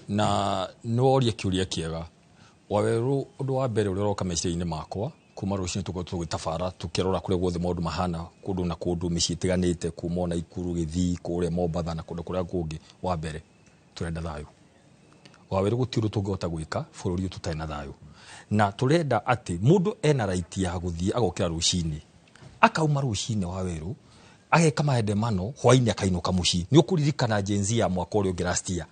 Na nĩ woria kĩũria kĩega, Wawerũ. Ũndũ wa mbere ũrĩa ũroka meciria-inĩ makwa kuma rũcinĩ tũkoretwo tũgĩtabara, tũkĩrora kũrĩa guothe maũndũ mahana kũndũ na kũndũ, mĩciĩ ĩtiganĩte, kuma ona Ikuru, Gĩthii, kũrĩa Mombatha na kũndũ kũrĩa kũngĩ. Wa mbere, tũrenda thayũ, Wawerũ. Gũtirĩ ũndũ tũngĩhota gwĩka bũrũri ũyũ tũtarĩ na thayũ, na tũrenda atĩ mũndũ ena right ya gũthiĩ agokĩra rũcinĩ, akauma rũcinĩ, Wawerũ, ageka maandamano, hwainĩ akainũka mũciĩ. Nĩ ũkũririkana Gen Z ya mwaka ũrĩa ũngĩ, last year,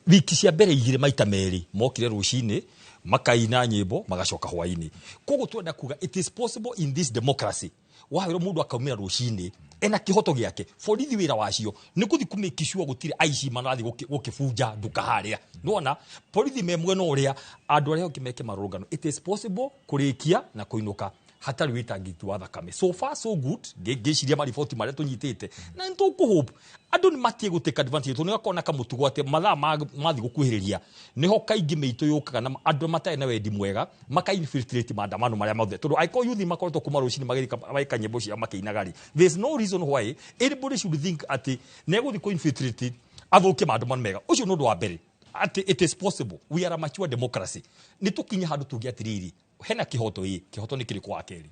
wiki cia mbere igĩrĩ, maita merĩ mokire rũcinĩ, makaina nyĩmbo, magacoka hwainĩ. Koguo twenda kuga it is possible in this democracy, Wawerũ, mũndũ akaumĩra rũcinĩ ena kĩhoto gĩake. Borithi wĩra wacio nĩ gũthiĩ kũ sure gũtirĩ aici marathiĩ gũkĩbunja nduka harĩa. Nĩwona borithi me mwena ũrĩa andũ arĩa angĩ meke marũrũngano. It is possible kũrĩkia na kũinũka hatarĩ wĩtangĩki wa thakame. So far so good. Ngĩciria mariboti marĩa tũnyitĩte na nĩ tũkũhope andũ nĩ matie gũtake advantage, tondũ nĩ gakorwo na kamũtugo atĩ mathaa mathiĩ gũkuhĩrĩria nĩho kaingĩ mĩitũ yũkaga na andũ matarĩ na wendi mwega maka infiltrate maandamano marĩa mothe, tondũ angĩkorwo youth makoretwo kuma rũcinĩ magĩka nyĩmbo ciao makĩinaga rĩ, there is no reason why anybody should think atĩ nĩ egũthiĩ kũ infiltrate athũkie maandamano mega. Ũcio nĩ ũndũ wa mbere, atĩ it is possible. We are a mature democracy. Nĩ tũkinye handũ tuge atĩrĩrĩ, hena kĩhoto. Ĩ kĩhoto nĩ kĩrĩkũ? Wa kerĩ,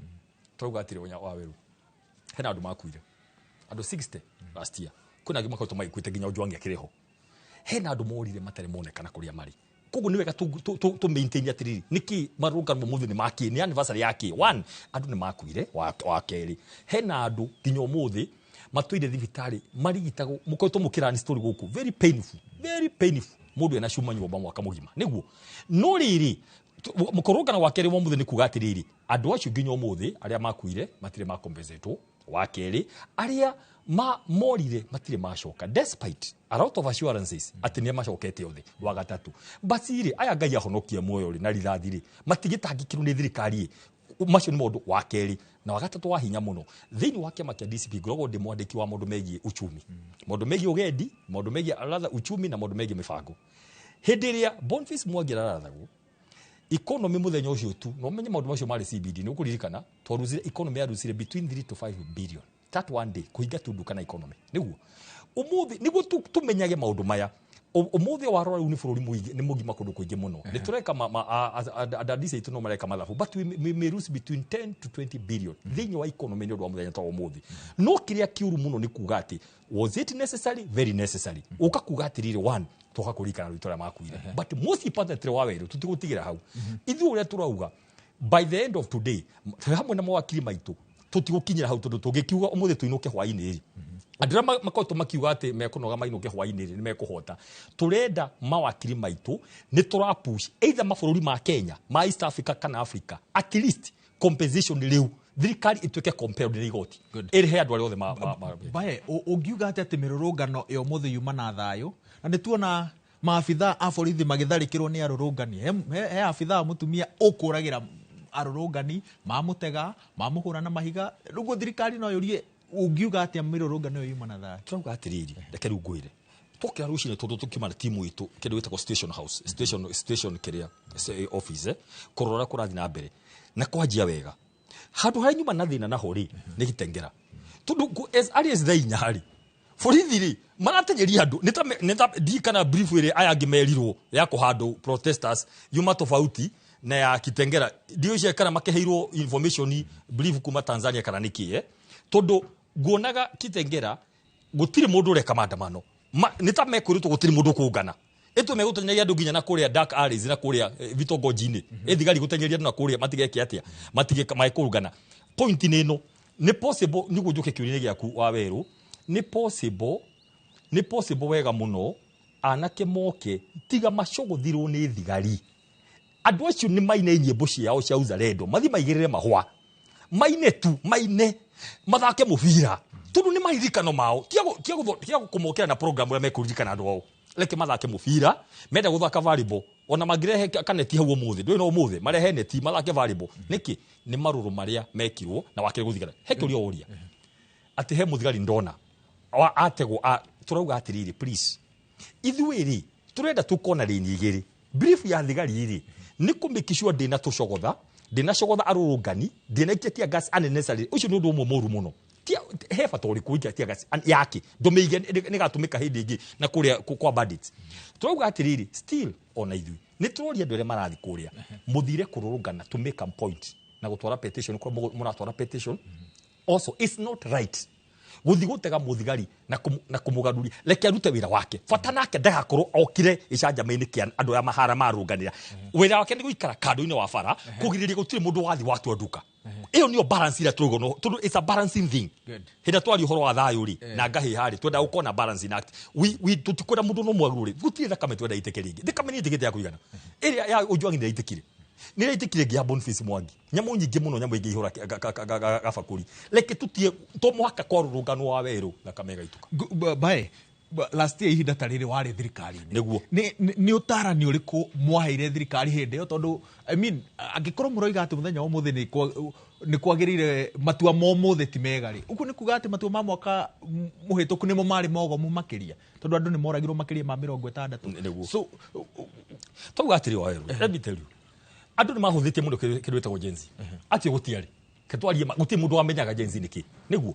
tũrauga atĩrĩ, Wawerũ, hena andũ makuire, andũ 60 last year. Kwĩna angĩ makoretwo magĩkuĩte nginya Ojwang akĩrĩ ho. Hena andũ morire matarĩ monekana kũrĩa marĩ. Koguo nĩ wega tũ maintain atĩrĩrĩ, nĩkĩ marũrũngano ũmũthĩ? Nĩ makĩ? Nĩ anniversary ya kĩ? One, andũ nĩ makuire. Wa kerĩ, hena andũ nginya ũmũthĩ matũire thibitarĩ marigitagwo. Mũkoretwo mũkĩrani story gũkũ, very painful, very painful. Mũndũ ena cuma nyũmba mwaka mũgima nĩguo. No rĩrĩ, mũkũrũngano wa kerĩ wa ũmũthĩ nĩ kuga atĩrĩrĩ, andũ acio nginya ũmũthĩ arĩa makuire matirĩ makompensatwo. Wa kerĩ, arĩa ma morire matirĩ macoka despite a lot of assurances atĩ nĩ macokete othe. Wa gatatũ, basi rĩ, aya Ngai ahonokie muoyo rĩ na rithathi rĩ, matigĩtangĩkĩrwo nĩ thirikari ĩ. Macio nĩ maũndũ wa kerĩ na wa gatatũ wa hinya mũno. Thĩinĩ wa kĩama kĩa DCP ngoragwo ndĩ mwandĩki wa maũndũ megiĩ uchumi, maũndũ megiĩ ũgendi, maũndũ megiĩ rather uchumi na maũndũ megiĩ mĩbango. Hĩndĩ ĩrĩa Boniface Mwangi ararathagwo economy mũthenya ũcio tu, no menye maũndũ macio marĩ CBD, nĩ ũkũririkana twaruzire economy yaruzire between 3 to 5 billion that one day, kũhinga tu nduka na economy. Nĩguo ũmũthĩ nĩguo tũmenyage maũndũ maya. Ũmũthĩ warora rĩu nĩ bũrũri mũingĩ nĩ mũgima kũndũ kũingĩ mũno nĩ tũreka andandisi aitũ no mareka mathabu, but we may lose between 10 to 20 billion thĩinĩ wa economy nĩ ũndũ wa mũthenya ta wa ũmũthĩ. No kĩrĩa kĩũru mũno nĩ kuga atĩ, was it necessary? Very necessary. Ũka kuga atĩrĩrĩ, one, twoka kũririkana rwitũ arĩa makuire, but most importantly, wa werũ, tũtigũtigĩra hau. Ithuĩ ũrĩa tũrauga, by the end of today, twĩ hamwe na mawakiri maitũ, tũtigũkinyĩra hau, tondũ tũngĩkiuga ũmũthĩ tũinũke hwainĩ rĩ, andũ arĩa makoretwo makiuga atĩ mekũnoga mainũke hwainĩ rĩ, nĩ mekũhota. Tũrenda mawakiri maitũ nĩ tũra push either mabũrũri ma Kenya, ma East Africa kana Africa, at least compensation rĩu thirikari ĩtuĩke compelled nĩ igoti Good. ĩrĩhe andũ arĩa othe Bae, ũngiuga atĩ mĩrũrũngano ya ũmũthĩ yuma na thayũ, na nĩ tuona maabithaa a borithi magĩtharĩkĩrwo nĩ arũrũngani. He abithaa mũtumia ũkũragĩra arũrũngani, mamũtega, mamũhũra na mahiga. Rĩu thirikari no yũrie, ũngiuga atĩa mĩrũrũngano ĩyo yuma na thayũ? Tũrauga atĩrĩrĩ, reke rĩu ngwĩre, twokĩra rũcinĩ tondũ tũkiuma na timu itũ kĩndũ gĩtagwo station house, station kĩrĩa office, kũrora ũrĩa kũrathiĩ na mbere na kwanjia wega. Handũ harĩa nyuma na thĩna naho rĩ, nĩ Gĩtengera, tondũ as early as thaa 4 rĩ, borithi rĩ maratenyeria andũ. Nĩ ta ndii kana brief ĩrĩa aya angĩ merirwo ya kũhandũ protesters yuma tofauti na ya Kitengera. Ndiũĩ kana makĩheirwo information brief kuma Tanzania kana nĩkĩ, tondũ nguonaga Kitengera gũtirĩ mũndũ ũreka maandamano. Nĩ ta mekwĩrĩtwo gũtirĩ mũndũ ũkũngana, ĩtũ megũtenyeria andũ nginya na kũrĩa dark alleys na kũrĩa vitongoji-inĩ. Ĩ thigari gũtenyeria andũ na kũrĩa matigeke atĩa, matige magĩkũrũngana. Point nĩ ĩno, nĩ possible, nĩguo njũke kĩũria-inĩ gĩaku, wa werũ, nĩ possible, nĩ possible wega mũno anake moke tiga macũgũthirwo nĩ thigari. Andũ acio nĩ maine nyĩmbo ciao cia uzalendo, mathiĩ maigĩrĩre mahũa, maine tu, maine, mathake mũbira, tondũ nĩ maririkano mao. Tia kũmokĩra na program ũrĩa mekũririkana andũ ao. Reke mathake mũbira, menda gũthaka volleyball, ona mangĩrehe kaneti hau ũmũthĩ, ndũĩ no ũmũthĩ marehe neti mathake volleyball. Nĩkĩ? Nĩ marũrũ marĩa mekirwo na wakĩrĩ gũthigara. He kĩũria ũria atĩ he mũthigari ndona ategwo tũrauga atĩrĩrĩ, please, ithuĩ rĩ, tũrenda tũkona rĩni igĩrĩ. Brief ya thigari rĩ, nĩ kũ make sure ndĩna cogotha arũrũngani, ndĩna ikia tear gas unnecessary. Ũcio nĩ ũndũ ũmwe mũru mũno. Tia He bata ũrĩkũ gũikia tear gas yake ndũmĩige nĩgatũmĩka hĩndĩ ĩngĩ na kũrĩa kwa bandits? Tũrauga atĩrĩrĩ, still ona ithuĩ nĩ tũroria andũ arĩa marathiĩ kũrĩa mũthire kũrũrũngana to make a point na gũtwara petition kũrĩa mũratwara petition. Also, it's not right gũthiĩ gũtega mũthigari na kũmũgaruria. Reke arute wĩra wake. Bata nake ndagakorwo okire gĩcanjama-inĩ kĩa andũ arĩa mahara marũnganĩra. Wĩra wake nĩ gũikara kando-inĩ wa bara kũgirĩrĩria gũtirĩ mũndũ wathi watua nduka. Ĩyo nĩyo balance ĩrĩa tũrauga, no tondũ it's a balancing thing. Hĩndĩ ĩrĩa twaria ũhoro wa thayũ rĩ na ngahĩha rĩ, twenda gũkorwo na balancing act. We tũtikwenda mũndũ no mwagũrũ rĩ, gũtirĩ thakame twenda itĩke rĩngĩ. Thakame nĩ ĩtĩkĩte ya kũigana. Ĩrĩa ya Ojwang nĩ ĩraitĩkire, nĩ ĩraitĩkire ĩngĩ ya Boniface Mwangi, nyamũ nyingĩ mũno, nyamũ ĩngĩ ihũra gabakũri. Reke tũtie to mũhaka kwarũrũnganwo wa werũ thakame ĩgaitũka. Bae last year ihinda ta rĩrĩ warĩ thirikari-inĩ. Nĩguo. Nĩ ũtarani ũrĩkũ mwaheire thirikari hĩndĩ ĩyo? Tondũ I mean, angĩkorwo mũroiga atĩ mũthenya wa ũmũthĩ nĩ kwagĩrĩire, matua ma ũmũthĩ ti mega rĩ, ũguo nĩ kuga atĩ matua ma mwaka mũhĩtũku nĩmo marĩ mogomu makĩria, tondũ andũ nĩ moragirwo makĩria ma 60. Nĩguo. So Tauga atĩrĩ, wa werũ, let me tell you, andũ nĩ mahũthĩtie mũno kĩndũ gĩtagwo Gen Z. Atĩ gũtiarĩ ketwarie gũtirĩ mũndũ wamenyaga Gen Z nĩkĩ nĩguo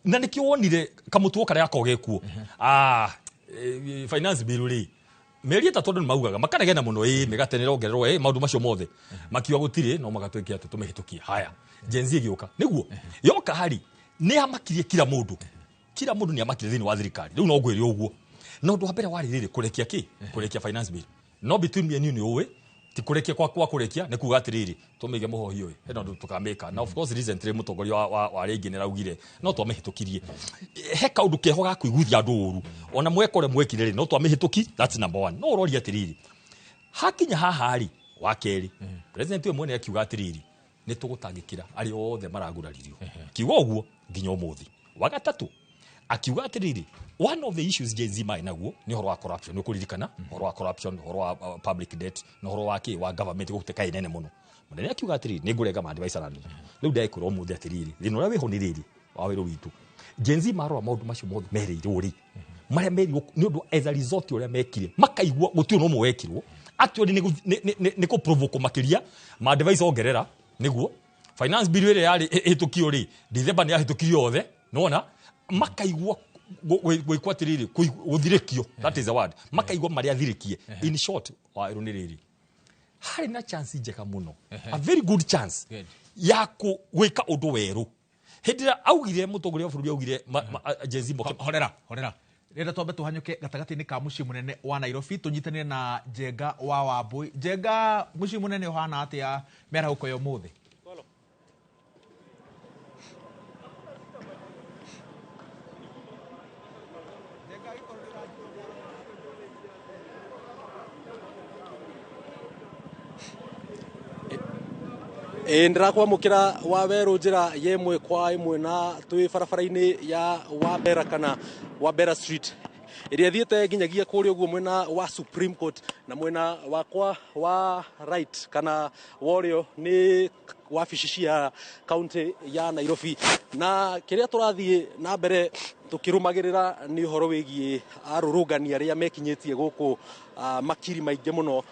na nĩkĩo wonire kamũtuo karĩa gakoragwo gekuo. Finance bill rĩ, mĩeri 3 andũ nĩ maugaga makanegena mũno, ĩ mĩgate nĩ ĩrongererwo, ĩ maũndũ macio mothe makiuga gũtirĩ, no magatwĩke atĩ tũmĩhĩtũkie. Haya, Gen Z ĩgĩũka, nĩguo yoka hari nĩ yamakirie kila mũndũ. Kila mũndũ nĩ amakire thĩinĩ wa thirikari. Rĩu no ngwĩre ũguo, na ũndũ wa mbere warĩ rĩrĩ, kũrekia kĩ kũrekia finance bill. No between me and you, nĩ ũĩ ti kũrekia kwa kũrekia, nĩ kuga atĩrĩrĩ, tũmĩige mũhohi ũyũ hena ũndũ tũkamĩka. Na of course recently mũtongoria wa arĩa aingĩ nĩ araugire no twamĩhĩtũkirie. He kaũndũ keho ga kũiguithia andũ ũru ona mweka ũrĩa mwekire rĩ, no twamĩhĩtũki. That's number one. No ũroria atĩrĩrĩ, hakinya haha rĩ, wa kerĩ president ũyũ mwene akiuga atĩrĩrĩ, nĩ tũgũtangĩkĩra arĩa othe maraguraririo. Akiuga ũguo nginya ũmũthĩ. Wa gatatũ akiuga atĩrĩrĩ, one of the issues Gen Z marĩ naguo nĩ ũhoro wa corruption. Nĩ ũkũririkana ũhoro wa corruption, ũhoro wa public debt na ũhoro wa kĩ wa government gũteka inene mũno. Mũnene akiuga atĩrĩrĩ, nĩ ngũrenga ma-advice nani rĩu ndekũra ũmũthĩ atĩrĩrĩ, thĩna ũrĩa wĩho nĩ rĩrĩ wa wĩrũ witũ. Gen Z marora maũndũ macio mothe merĩirwo rĩ, marĩa merirwo nĩ ũndũ as a result ũrĩa mekire, makaigua gũtirĩ ũndũ ũmwe wekirwo. Actually nĩ kũ-provoke makĩria ma-advice ongerera nĩguo finance bill ĩrĩa yarĩ ĩhĩtũkio rĩ, December nĩ yahĩtũkirio yothe. Nĩwona makaigua gwĩkwo atĩrĩrĩ, gũthirĩkio, that is the word, makaigua marĩa athirĩkie. In short, waĩrũ nĩ rĩrĩ, harĩ na chance njega mũno, a very good chance ya gwĩka ũndũ werũ hĩndĩ ĩrĩa augire, mũtongoria wa bũrũri augire Gen Z moke. Horera, horera. Rĩrĩa twambe tũhanyũke gatagatĩ-inĩ ka mũciĩ mũnene wa Nairobi, tũnyitanĩre na Njenga wa Wambui. Njenga, mũciĩ mũnene ũhana atĩa mĩarahũko ya ũmũthĩ? Ĩ ndĩrakwamũkĩra wa werũ njĩra ya ĩmwe kwa ĩmwe, na twĩ barabara-inĩ ya Wabera kana Wabera Street ĩrĩa ĩthiĩte nginyagia kũrĩa ũguo mwena wa Supreme Court, na mwena wakwa wa right kana wa ũrĩo nĩ wabici cia kaunti ya Nairobi. Na kĩrĩa tũrathiĩ na mbere tũkĩrũmagĩrĩra nĩ ũhoro wĩgiĩ arũrũngani arĩa mekinyĩtie gũkũ, makiri maingĩ mũno,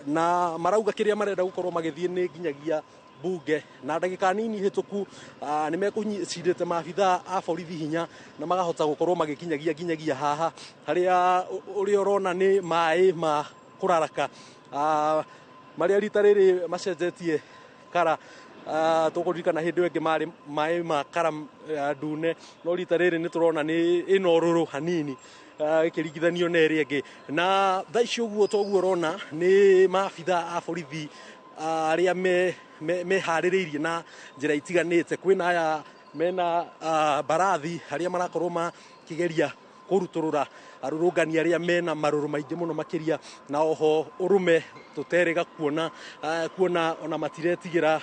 na marauga kĩrĩa marenda gũkorwo magĩthiĩ nĩ nginyagia bunge. Na ndagĩka nini hĩtũku nĩ mekũcindĩte maabitha a borithi hinya na magahota gũkorwo magĩkinyagia nginyagia haha harĩa ũrĩa ũrona nĩ maĩ ma kũraraka, marĩa rita rĩrĩ macenjetie kara. Tũkũririkana hĩndĩ ĩyo ĩngĩ marĩ maĩ ma kara ndune, no rita rĩrĩ nĩ tũrona nĩ ĩna ũrũrũ hanini ĩkĩringithanio na ĩrĩa ĩngĩ. Na thaa ici ũguo toguo ũrona nĩ maabitha a borithi arĩa meharĩrĩirie na njĩra itiganĩte. Kwĩna aya mena mbarathi arĩa marakorwo makĩgeria kũrutũrũra arũrũngani arĩa mena marũrũ maingĩ mũno makĩria, na oho ũrũme tũterĩga kuona, kuona ona matiretigĩra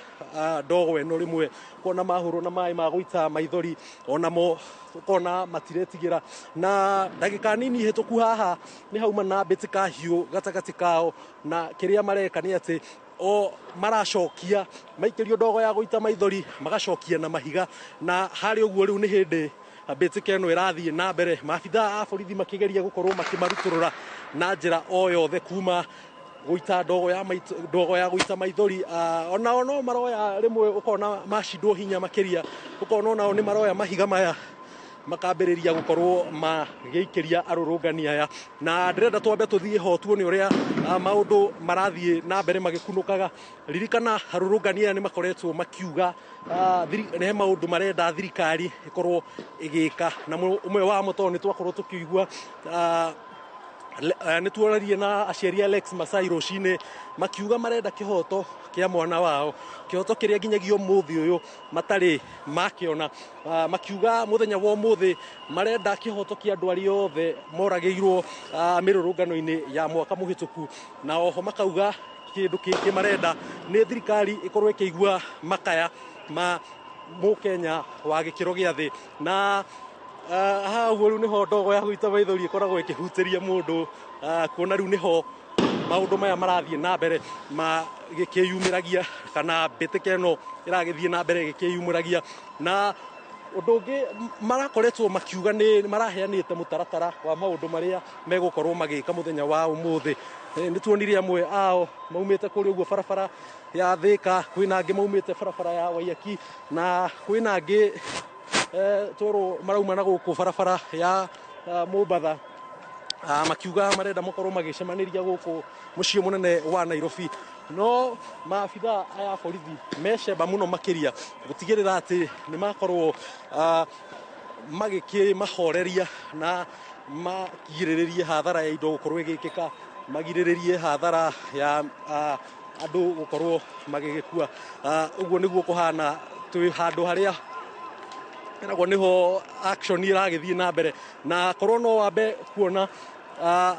ndogo ĩno. Rĩmwe kuona mahũrwo na maĩ ma gũita maithori, onamo ũkona matiretigĩra. Na ndagĩka nini hĩtũku haha nĩ hauma na mbĩtĩka hiũ gatagatĩ kao, na kĩrĩa mareka nĩ atĩ o maracokia maikĩrio ndogo ya gũita maithori, magacokia na mahiga. Na harĩ ũguo rĩu nĩ hĩndĩ mbĩtĩka ĩno ĩrathiĩ na mbere, maabitha a borithi makĩgeria gũkorwo makĩmarutũrũra na njĩra o yothe kuma Gũita ndogo ya ndogo ya gũita maithori. Onao no maroya rĩmwe ũkona macindwo hinya makĩria, ũkona onao nĩ maroya mahiga maya makambĩrĩria gũkorwo magĩikĩria arũrũngani aya. Na ndĩrenda twambe tũthiĩ ho tuone ũrĩa maũndũ marathiĩ na mbere magĩkunũkaga. Ririkana arũrũngani aya nĩ makoretwo makiuga nĩ maũndũ marenda thirikari ĩkorwo ĩgĩka, na ũmwe wamo tondũ nĩ twakorwo tũkĩigua nĩ tuonarie na aciari a Lex Masai rũcinĩ makiuga marenda kĩhoto kĩa mwana wao, kĩhoto kĩrĩa nginyagia ũmũthĩ ũyũ matarĩ makĩona. Makiuga mũthenya wa ũmũthĩ marenda kĩhoto kĩa andũ arĩa othe moragĩirwo mĩrũrũngano-inĩ ya mwaka mũhĩtũku, na oho makauga kĩndũ kĩngĩ marenda nĩ thirikari ĩkorwo ĩkĩigua makaya ma mũkenya wa gĩkĩro gĩa thĩ. Na haha ũguo rĩu nĩho ndogo ya gũita maithori ĩkoragwo ĩkĩhutĩria mũndũ, kuona rĩu nĩho maũndũ maya marathiĩ na mbere magĩkĩyumĩragia, kana mbĩtĩka ĩno ĩragĩthiĩ na mbere ĩgĩkĩyumĩragia. Na ũndũ ũngĩ marakoretwo makiuga nĩ maraheanĩte mũtaratara wa maũndũ marĩa megũkorwo magĩka mũthenya wa ũmũthĩ. Nĩ tuonire amwe ao maumĩte kũrĩa ũguo barabara ya Thĩka, kwĩna angĩ maumĩte barabara ya Waiyaki, na kwĩna angĩ twerwo marauma na gũkũ barabara ya Mombatha, makiuga marenda makorwo magĩcemanĩria gũkũ mũciĩ mũnene wa Nairobi. No maabitha aya a borithi mecemba mũno makĩria gũtigĩrĩra atĩ nĩ makorwo magĩkĩmahoreria na magirĩrĩrie hathara ya indo gũkorwo ĩgĩkĩka, magirĩrĩrie hathara ya andũ gũkorwo magĩgĩkua. Ũguo nĩguo kũhana twĩ handũ harĩa ĩragwo nĩho action ĩragĩthiĩ na mbere. Na korwo no wambe kuona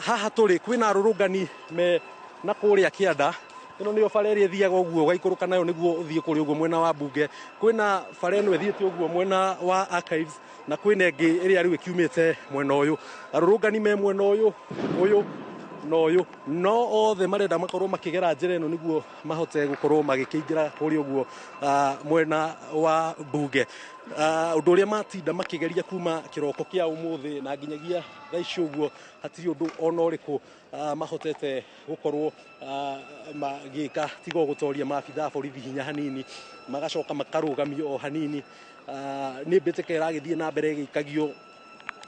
haha tũrĩ kwĩna arũrũngani me na kũrĩa kĩanda. Ĩno nĩyo bara ĩrĩa ĩthiaga ũguo ũgaikũrũka nayo nĩguo ũthiĩ kũrĩa ũguo mwena wa mbunge. Kwĩna bara ĩno ĩthiĩte ũguo mwena wa archives, na kwĩna ĩngĩ ĩrĩa rĩu ĩkiumĩte mwena ũyũ. Arũrũngani me mwena ũyũ, ũyũ na ũyũ, no othe marenda makorwo makĩgera njĩra ĩno nĩguo mahote gũkorwo magĩkĩingĩra kũrĩa ũguo mwena wa mbunge. Ũndũ ũrĩa matinda makĩgeria kuma kĩroko kĩa ũmũthĩ na nginyagia thaa ici ũguo hatirĩ ũndũ ona ũrĩkũ mahotete gũkorwo magĩka tiga o gũtoria maabitha a borithi hinya hanini, magacoka makarũgamio o hanini. Nĩ mbĩtĩka ĩragĩthiĩ na mbere ĩgĩikagio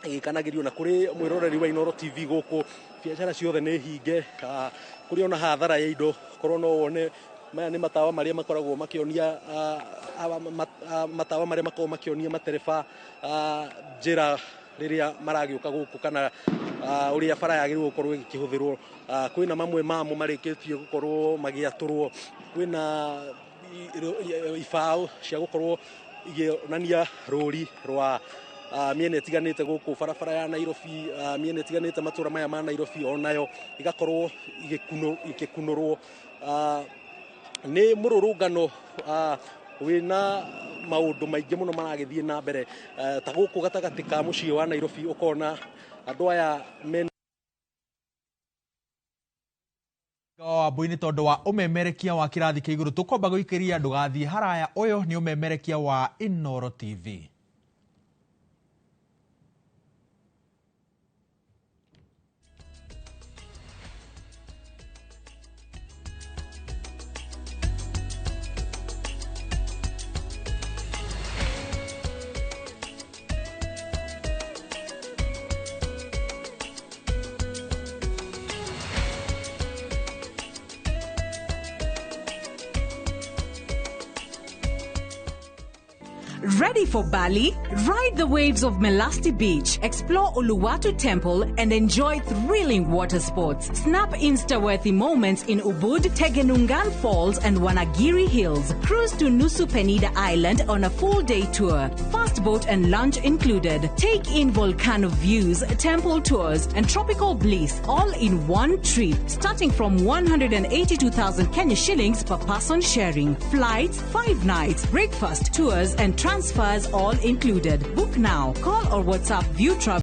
ĩgĩkanagĩrio. Na kũrĩ mwĩroreri wa Inooro TV gũkũ biacara ciothe nĩ hinge, kũrĩ ona hathara ya indo. Korwo no wone maya nĩ matawa marĩa makoragwo makĩonia matawa marĩa makoragwo makĩonia matereba njĩra rĩrĩa maragĩũka gũkũ, kana ũrĩa bara yagĩrĩirwo gũkorwo ĩgĩkĩhũthĩrwo. Kwĩna mamwe mamo marĩkĩtie gũkorwo magĩatũrwo, kwĩna ibaũ cia gũkorwo igĩonania rũri rwa mĩena ĩtiganĩte gũkũ barabara ya Nairobi, mĩena ĩtiganĩte matũra maya ma Nairobi onayo igakorwo igĩkunũrwo. Nĩ mũrũrũngano wĩna maũndũ maingĩ mũno maragĩthiĩ na mbere, ta gũkũ gatagatĩ ka mũciĩ wa Nairobi ũkona andũ aya mena Wambui-nĩ tondũ wa ũmemerekia wa kĩrathi kĩa igũrũ. Tũkwamba gũikĩria ndũgathiĩ haraya, ũyũ nĩ ũmemerekia wa Inooro TV. Ready for Bali? Ride the waves of Melasti Beach, explore Uluwatu Temple, and enjoy thrilling water sports. Snap Insta-worthy moments in Ubud, Tegenungan Falls, and Wanagiri Hills. Cruise to Nusa Penida Island on a full-day tour. Fast boat and lunch included. Take in volcano views, temple tours, and tropical bliss all in one trip, starting from 182,000 Kenya shillings per person sharing. Flights, 5 nights, breakfast, tours, and transfers all included. Book now. Call or WhatsApp View Travel.